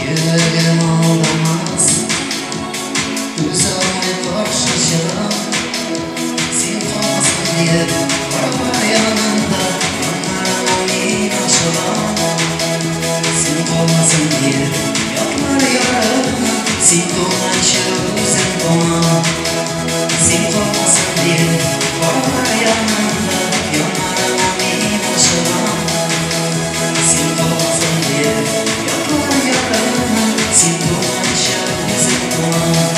Yüreğim ağlamaz, uzağına karşı çıram. Sen kalmasın diye var yanında, yanlarıma min aşıram. Sen kalmasın diye yanlar yarına, sen doğanca özüm bana. Sen kalmasın diye var yanında, yanlarıma min aşıram. Sen kalmasın diye yanlar yarına, sen doğanca özüm bana.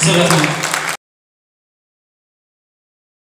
Zor.